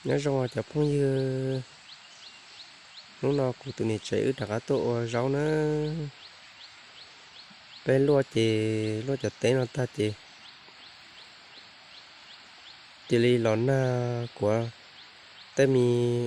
Nyob zoo cov phooj ywg, hnub no kuv tus niam tsev wb rov qab tuaj ua zaub na. Peb luaj ces luaj cov teb no tag ces cia li los nag kuav tej me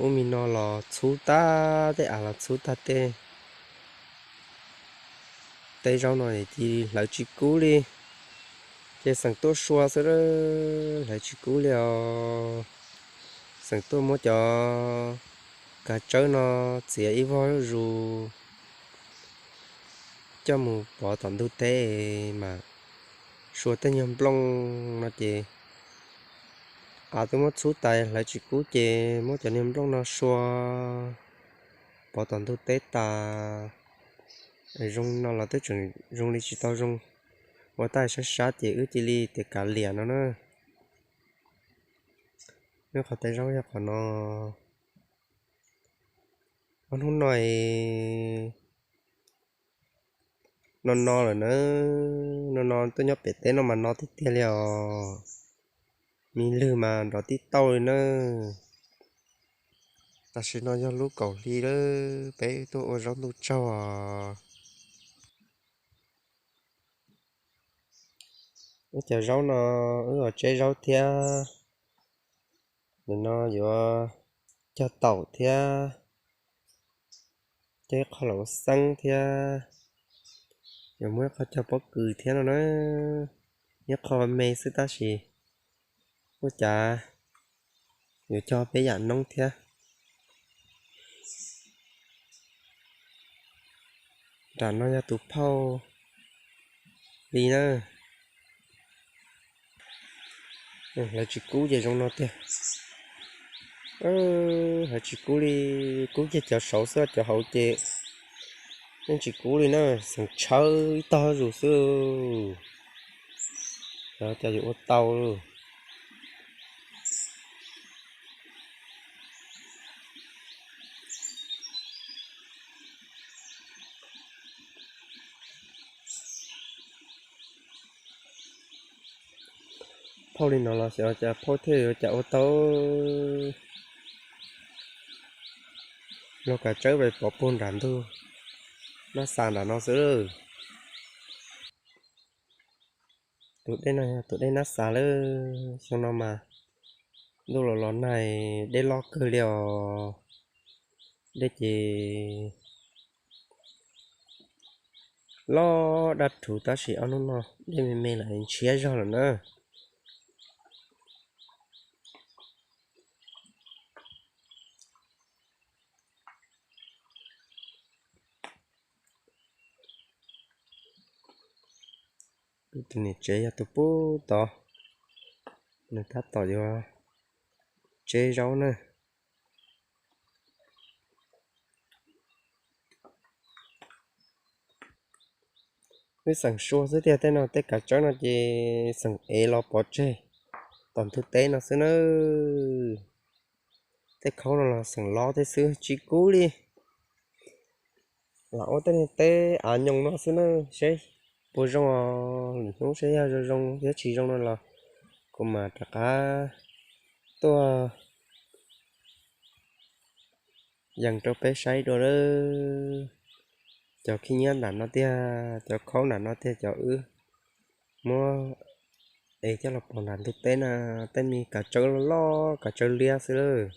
ub me no los txhub tag, tej av los txhub tag, tej teb zaub no cia li hlawv tsis kub li. Ces xeem tuaj sua xwb, hlawv tsis kub li os. Xeem tuaj muab cov kav tsawb no txiav ib vog zuj zus coj mus pov tom ntug teb mas sua tej nyuag nplooj no ces av twb muab txhub tas hlawv tsis kub ces muab cov niag nplooj no sua pov tom ntug teb tas. Zoo no los twb tseem zoo li tsis tau zoo, ua tab sab sab ces wb cia li tias kav liam no na. Nyob qhov tej zaub yog qhov no. Ob hnub no no no lawm na, no no tuaj nyob pem teb no mas no tiag tiag li os. Me lwg mas nrov tib tauj li na. Tam sim no yog lub kaum hli lawm, peb tuaj ua zaub ntuj tsaug os. Wb cov zaub no wb ua tseb zaub thiab. Nim no yuav cog taum thiab, cog ib qho lauv xeeb thiab, yuav muab ib qho cog pob kws thiab no na. Ib qho me xwb tab sis ua cas yuav cog peb yam noob thiab. Nram no yog tus phauj li na. Hlawv tsis kub ces zoo no tiag. Hlawv tsis kub li, kub kiag cov saud xwb, cov hauv ces yeej tsis kub li na, xeem tshawb ib tog zus xwb. Xyov cas yuav ua tau. Phauj li no los xyov cas phauj thiaj yuav cas ua tau. Luag kav tsawb pov puag nram ntug nab xa nram no xwb. Tus dej no yog tus dej nab xa lawm. Xyoo no mas ntuj los los nag, dej loj kawg li os. Dej ces loj dab rhuv tab sis ob hnub no dej me me lawm ntshiab zog lawm na. Tus niam tsev yog tus pub tod, nws tab tom yuav tseb zaub na. Wb xeem sua xwb tiag, tej no tej kav tsawb no ces xeem ev los pov tseg tom ntug teb no xwb na. Tej khaub no los xeem lov tej xwb tsis kub li. Lam ua tej niag teb av nyoos no xwb na, seb puas zoo os. Lwm hnub seb yog zoo zoo thiab tsis zoo no los kuv mam rov qab tuaj yees rau peb saib dua lawm. Cov khib nyiab nram no tiag, cov khaub nram no tiag, cov wb muab ev coj los pov nram ntug teb na, tej me kav tsawb loj loj, kav tsawb liab xwb lawm.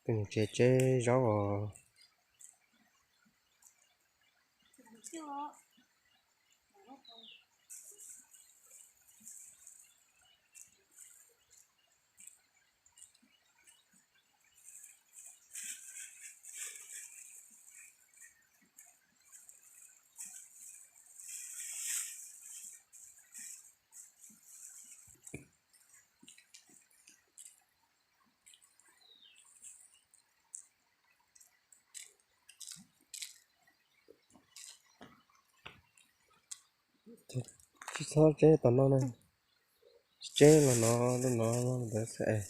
Tus niam tsev tseb zaub os. Tsis txhob tseb tom no na, tseb los no, no ntawd xwb es.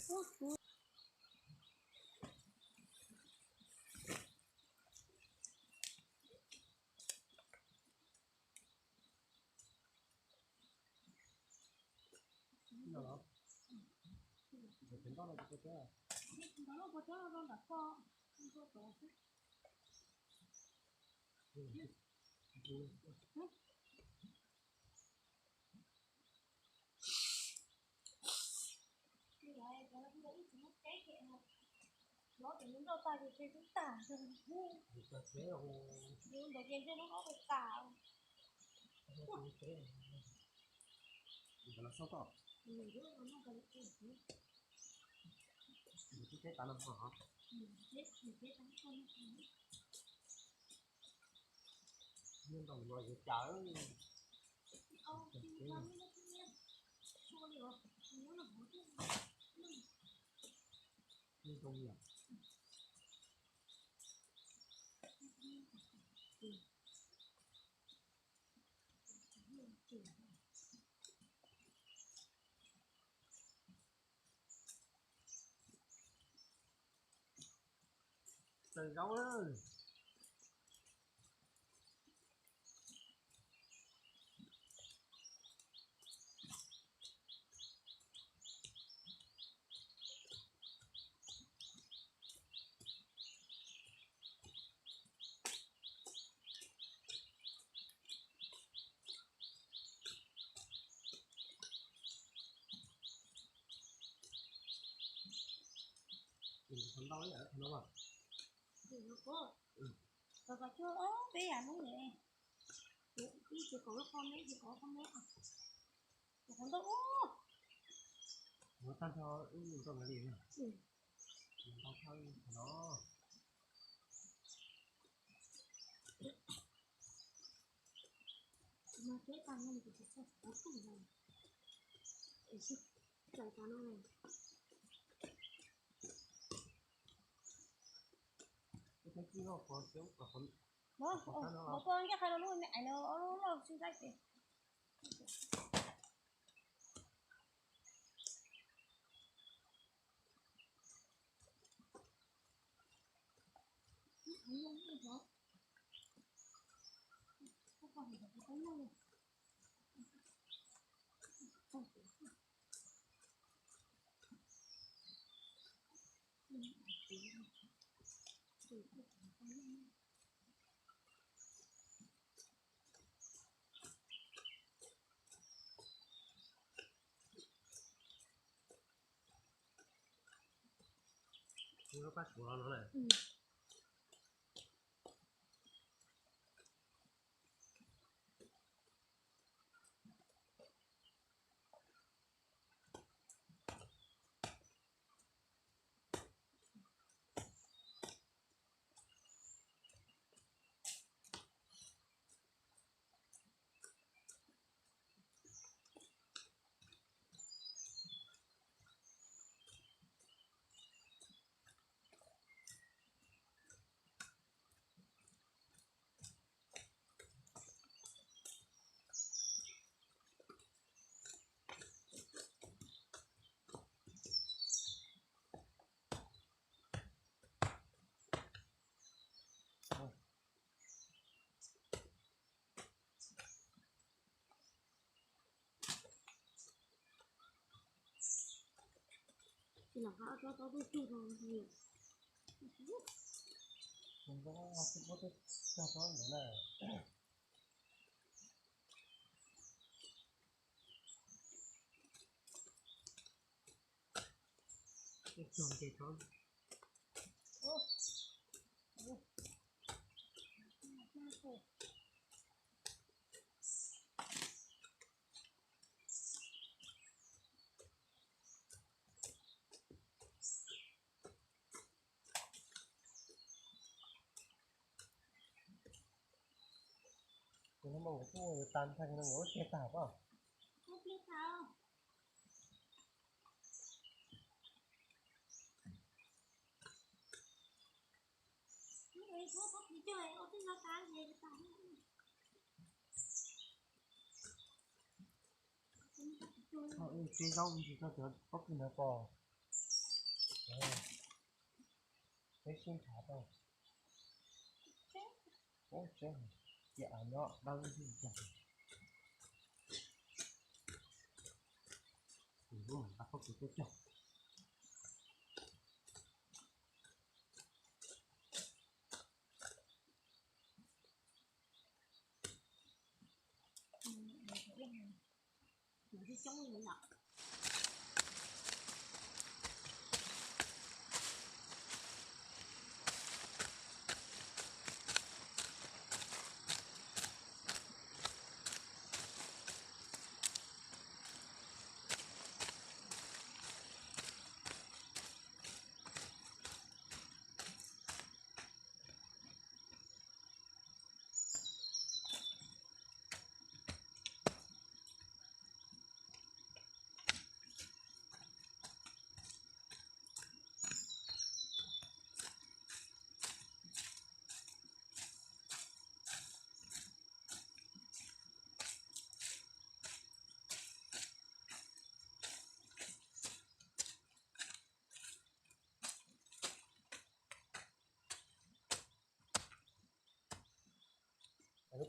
Tawg zaub lawm. Ntau ib yam no. Peb yam hnub ne, ib tsis kaum lub qhov me, ib tsis kaum lub qhov me. Qhov ntau ub. Muab tag nrho ib ntau li na. Ntau thawj qhov no. No teb tag no kuv tsis txawj kuv tuj no. Es tsis txawj tag no. Ua tib loj qhov xwb, qhov no los, qhov no los, me ais no loj loj xwb tab sis. Lub paj suav no na. Kuv no mas kuv kuj yuav tas ntshai no yuav ua pliag tas pob. Tsis zaub ntsis tau cov pob kws ntawd pom. Peb sib ntshav tau. Ub, tseeb, cia av nyob dawb li cas. Kuv lub mam nqa pob kws tuaj cog. Lub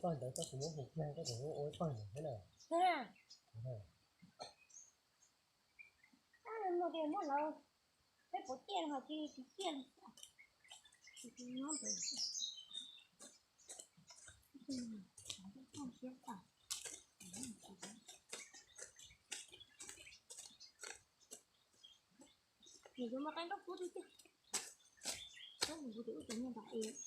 pog ntawd koj kuv muab hu kiag koj tseem ua ib pog ntawd thiab na. Muaj tias muab lawv peb puas ciaj ho tsis tsis ciaj li. Nws yuav muaj qab nroj kub tiag tiag. Tab sis kuv tias ub cov niag nram es.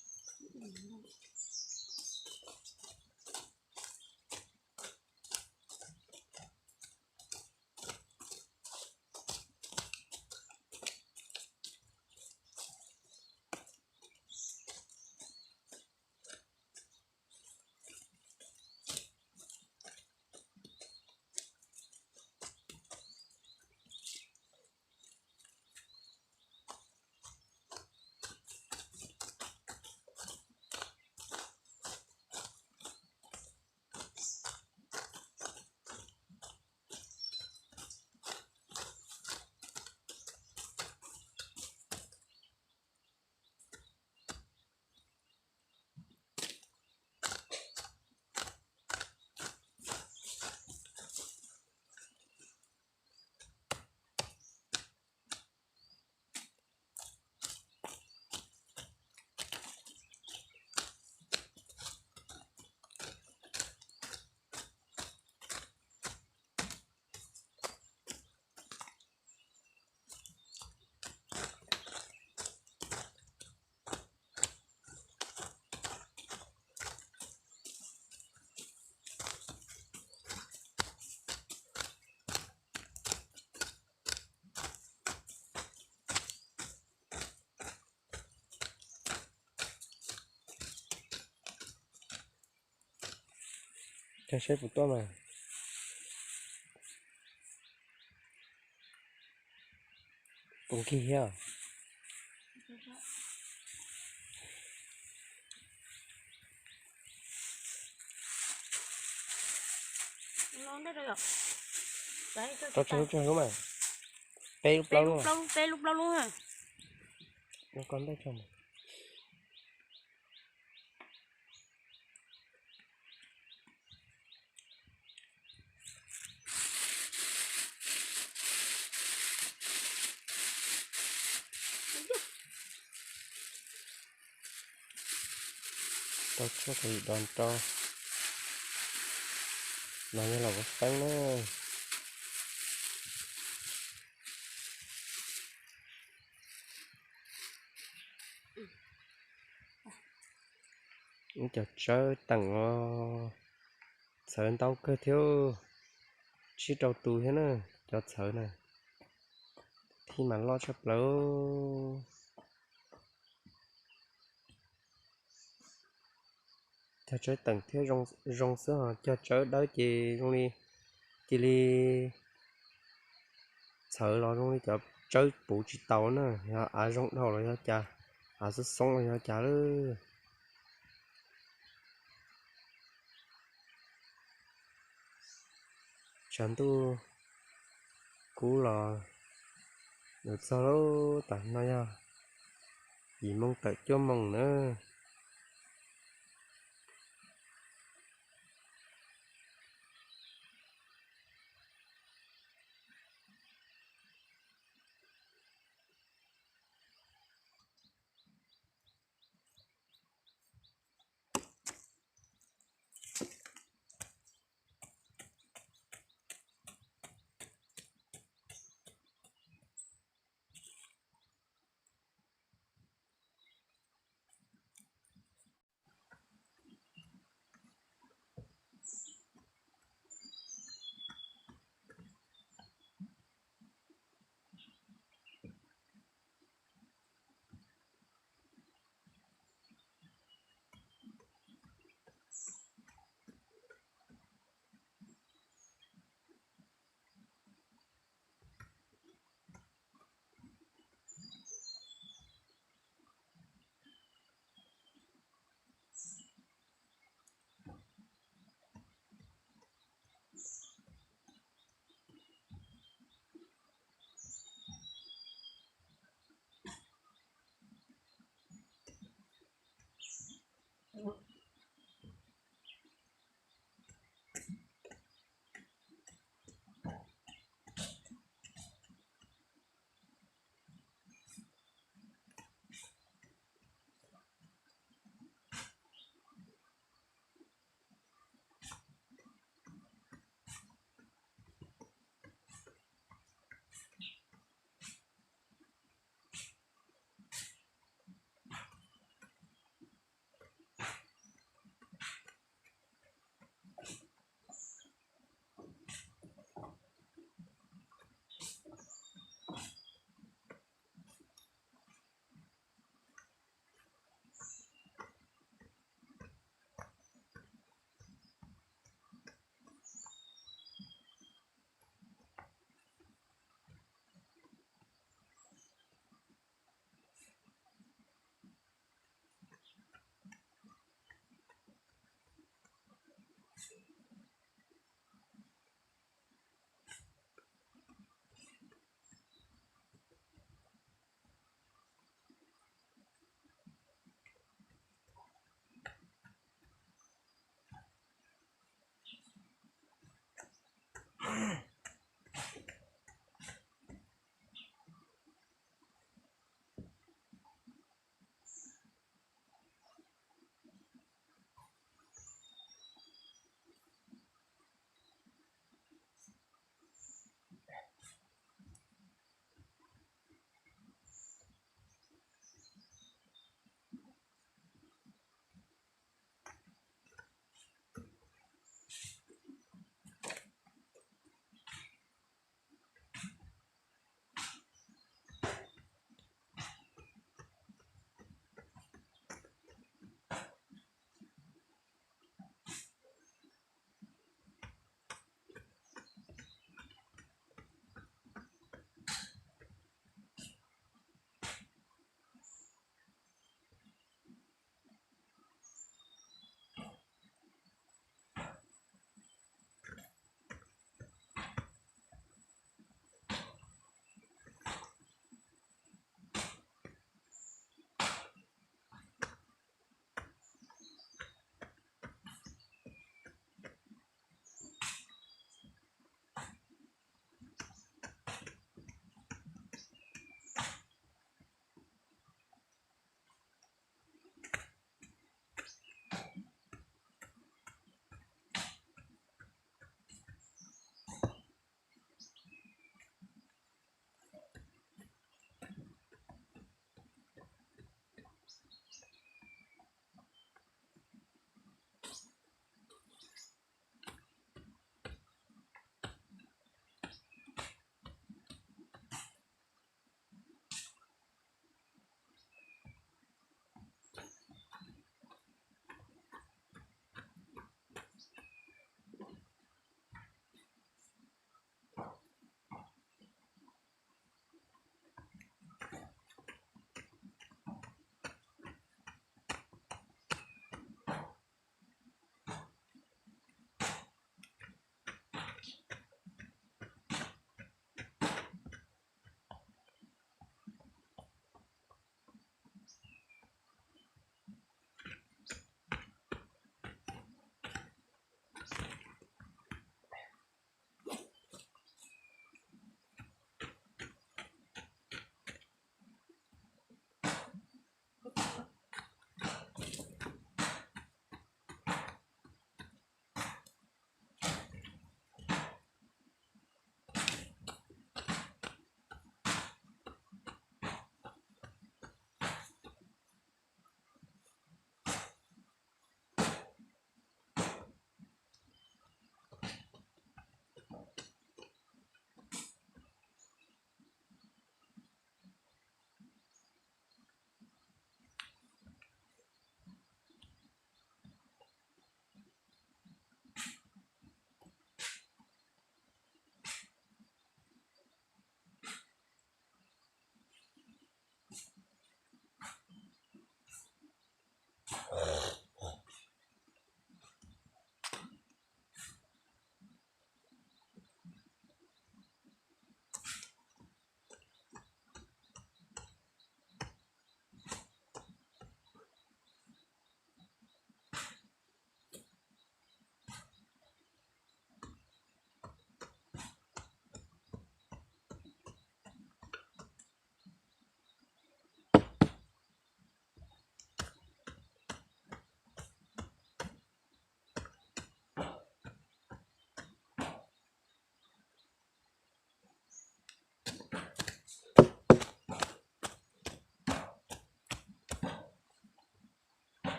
Cog saib puas tuaj mas. Puas nkig thiab? Rau tsawg lub, tsawg lub mas? Peb lub plaub lub. Peb lub plaub lub. Ua koj ntaj tso mas. Tau tshuaj kav dim do rau. Mas yog los ua xeeb na. Ib cov tsawb teem os, txhawv ntau kawg thiab, tsib rau tus thiab na, cov txhawv na, thij mas loj tshaj plaws. Cog tsawb teem thiab zoo xwb, ho cog tsawb dawb ces zoo li, cia li txhawv los zoo li cov tsawb puv tsis tau na, yog av zoo dhau los yog cas, av xoob xoob los yog cas lawm. Tshav ntuj kub los yuav txog lawm, tam no yog yim moo tawm cuaj moo na.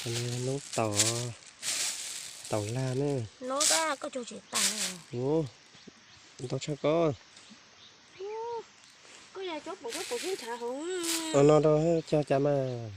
Noob taum, taum lag ne. Ntau tshaj koj. No rau cog cas mas.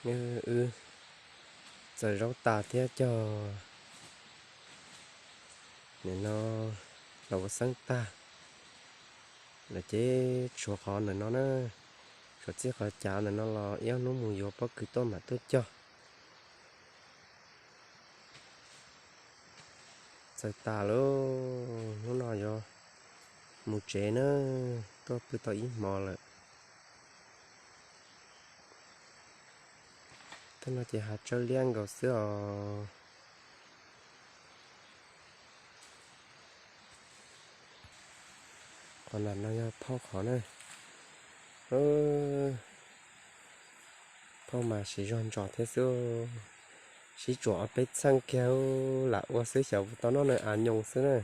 Wb txawm zaub tas thiab cog, nim no los ua xeeb tag lawm ces tshuav qhov ntawm no na, tshuav txij qhov cav ntawm no los ib ob hnub mus yuav pob kws tuaj mam tuaj cog. Txawm tas lawm, hnub no yuav mus tsev na, tuaj pw tau ib hmo lawm. Tej no ces hav tsawb liab nkaus xwb os. Qhov nram no yog phauj qhov na. Phauj mas siv zog ntsos thiab xwb. Sib tsuam ob peb txheej kiag lam ua xwb xyaum tau noj nws av nyoos xwb na.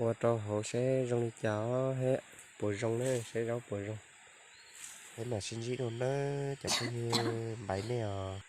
Ua rau hauv seb zoo li cas os, puas zoo na, seb zaub puas zoo. Peb mam sib ntsib dua nawb cov phooj ywg, npais nej os.